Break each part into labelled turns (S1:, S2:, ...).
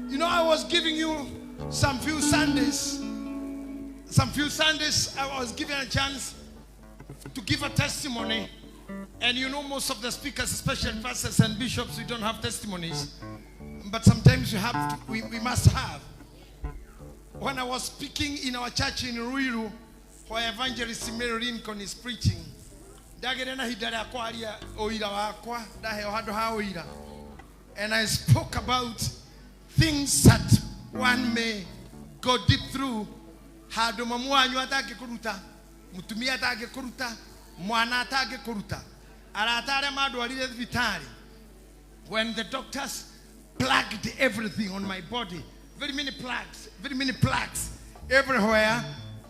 S1: You know, I was giving you some few Sundays. Some few Sundays I was given a chance to give a testimony. And you know, most of the speakers, especially pastors and bishops, we don't have testimonies. But sometimes we have to, we must have. When I was speaking in our church in Ruiru, where Evangelist Mary Lincoln is preaching, ndagĩrĩ na ihinda rĩa kwaria ũira wakwa, ndaheo handũ ha ũira. And I spoke about things that one may go deep through. Handũ mamu wanyu atangĩkũruta, mũtumia atangĩkũruta, mwana atangĩkũruta, arata arĩa mandwarire thibitarĩ. When the doctors plugged everything on my body, very many plugs, very many plugs everywhere.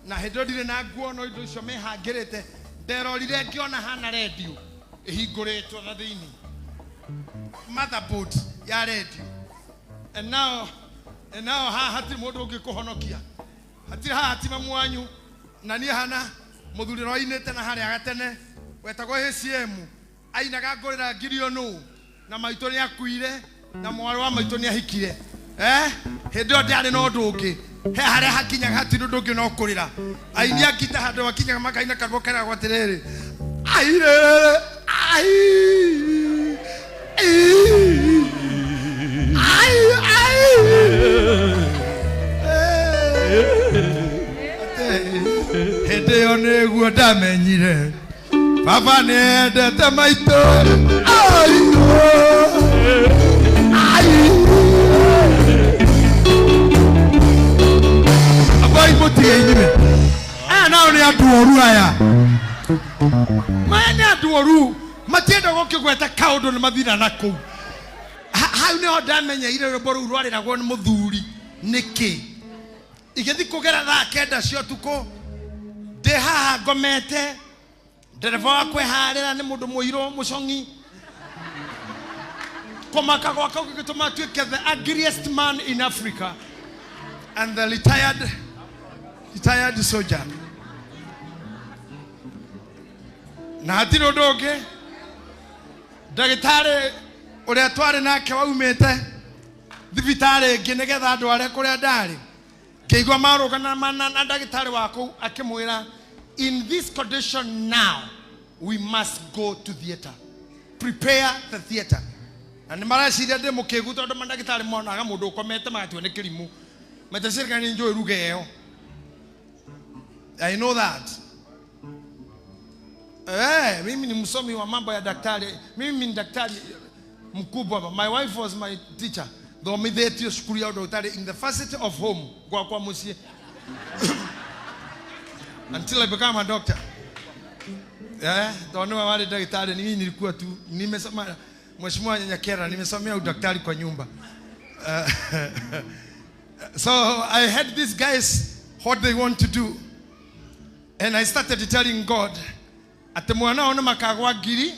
S1: Na hĩndĩ ĩyo ndirĩ na nguo no indo icio mehangĩrĩte, nderorire ngĩona hana redio ĩhingũrĩtwo na thĩinĩ, motherboard ya redio. And now haha hatirĩ mũndũ ũngĩkũhonokia, hatirĩ haha ti mamu wanyu na niĩ hana mũthuri ũrĩa wainĩte na harĩa gatene wetagwo HCM ainaga ngũrĩra ngirio nũ na maitũ nĩ akuire na mwarĩ wa maitũ nĩ ahikire, eh, hĩndĩ ĩyo ndiarĩ na ũndũ ũngĩ, he harĩa hakinyaga hatirĩ ũndũ ũngĩ no kũrĩra. Aini a ngita handũ makinyaga makaina karũmbo keragwo atĩrĩrĩ, airĩrĩ ai ai ai. Hĩndĩ ĩyo nĩguo ndamenyire baba nĩendete maitũ. Ai, ai. Abai mũtige inyuĩ aya nao nĩ andũ oru, aya maya nĩ andũ oru, matienda gũkĩgweta kaũndũ nĩ mathira na kũu. Hau nĩho ndamenyeire rwĩmbo rũu rwarĩragwo nĩ mũthuri nĩkĩ. Igĩthi kũgera thaa 9 cia ũtukũ, ndĩ haha ngomete, ndereba wakwa eharĩra nĩ mũndũ mũirũ mũcong'i, kũmaka gwakwa gũgĩtũma atuĩke the ugliest man in Africa and the retired soldier, na hatirĩ ũndũ ũngĩ. Ndagĩtarĩ ũrĩa twarĩ nake waumĩte thibitarĩ ĩngĩ nĩgetha ndware kũrĩa ndarĩ, ngĩigua marũgana na ndagĩtarĩ wa kũu akĩmwĩra, "In this condition now we must go to theatre, prepare the theatre." Na nĩ mareciria ndĩ mũkĩgu tondũ mandagĩtarĩ monaga mũndũ ũkomete magatua nĩ kĩrimũ, metecirika nĩ njũĩ ruga ĩyo. I know that. Eh, mimi ni msomi wa mambo ya daktari. Mimi ni daktari mkubwa. My wife was my teacher. Thomithĩtio cukuru ya ũndagĩtarĩ in the facility of home gwakwa mũciĩ until I become a doctor. Eh, tondũ nĩwe warĩ ndagĩtarĩ, mimi nilikuwa tu nimesoma. Mheshimiwa Nyakera, nimesomea udaktari kwa nyumba. So I had these guys what they want to do. And I started telling God atĩ mwana ũyũ nĩ makagwa ngiri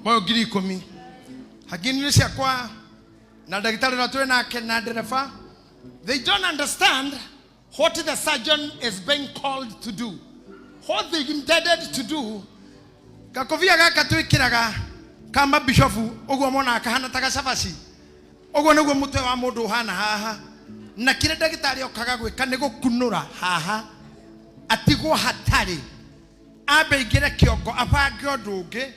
S1: moyo 10,000 hangini ciakwa na ndagĩtarĩ ũrĩa twĩ nake na ndereba. They don't understand what the surgeon is being called to do, what they intended to do. Gakobia gaka twĩkĩraga ka mabishofu ũguo monaga kahana ta gacabaci ũguo nĩguo mũtwe wa mũndũ ũhana haha, na kĩrĩa ndagĩtarĩ okaga gwĩka nĩ gũkunũra haha atigwo hatarĩ, ambe aingĩre kĩongo abange ũndũ ũngĩ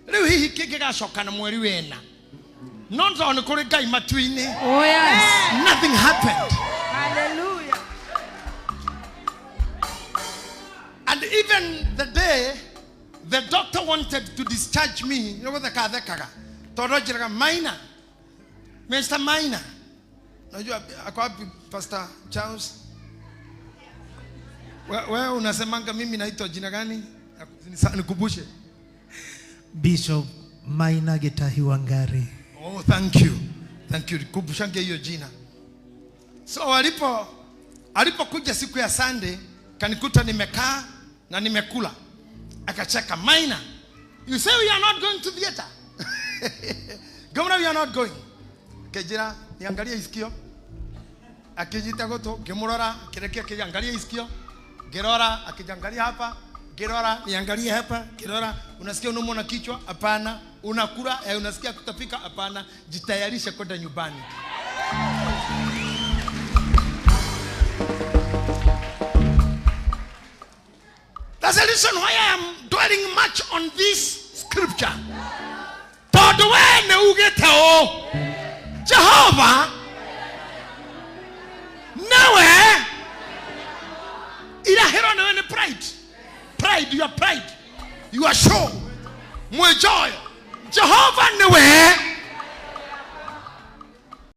S1: rĩu hihi kĩngĩgacoka na mweri wena, no tondũ nĩ kũrĩ Ngai matu-inĩ.
S2: Oh, yes.
S1: Nothing happened.
S2: Hallelujah.
S1: And even the day the doctor wanted to discharge me, nĩ gũtheka thekaga tondũ njĩraga Maina, Mr. Maina, najua ako wapi Pastor Charles? Wewe unasemanga mimi naitwa jina gani? Nikumbushe.
S3: Bishop Maina Gitahi Wangari.
S1: Oh, thank you. Thank you. Kumbushange hiyo jina. So alipokuja siku ya Sunday, kanikuta nimekaa na nimekula. Akacheka, "Maina, you say we are not going to theater. Governor, we are not going." Akĩnjĩra, "Niangalie isikio." Akĩnyita gũtũ, ngĩmũrora, akĩrekia akĩangalia isikio. Ngĩrora, akijangalia hapa, ngĩrora, "Niangalie hapa," ngĩrora, "Unasikia unaumwa na kichwa?" "Hapana." "Unakula, eh, unasikia kutapika?" "Hapana." "Jitayarishe kwenda nyumbani." That's the reason why I am dwelling much on this scripture. Tondũ we nĩ ugĩte ũũ, Jehova nĩwe irahĩro, nĩwe nĩ pride, pride, your pride, your show, mwĩnjoyo. Jehova nĩwe.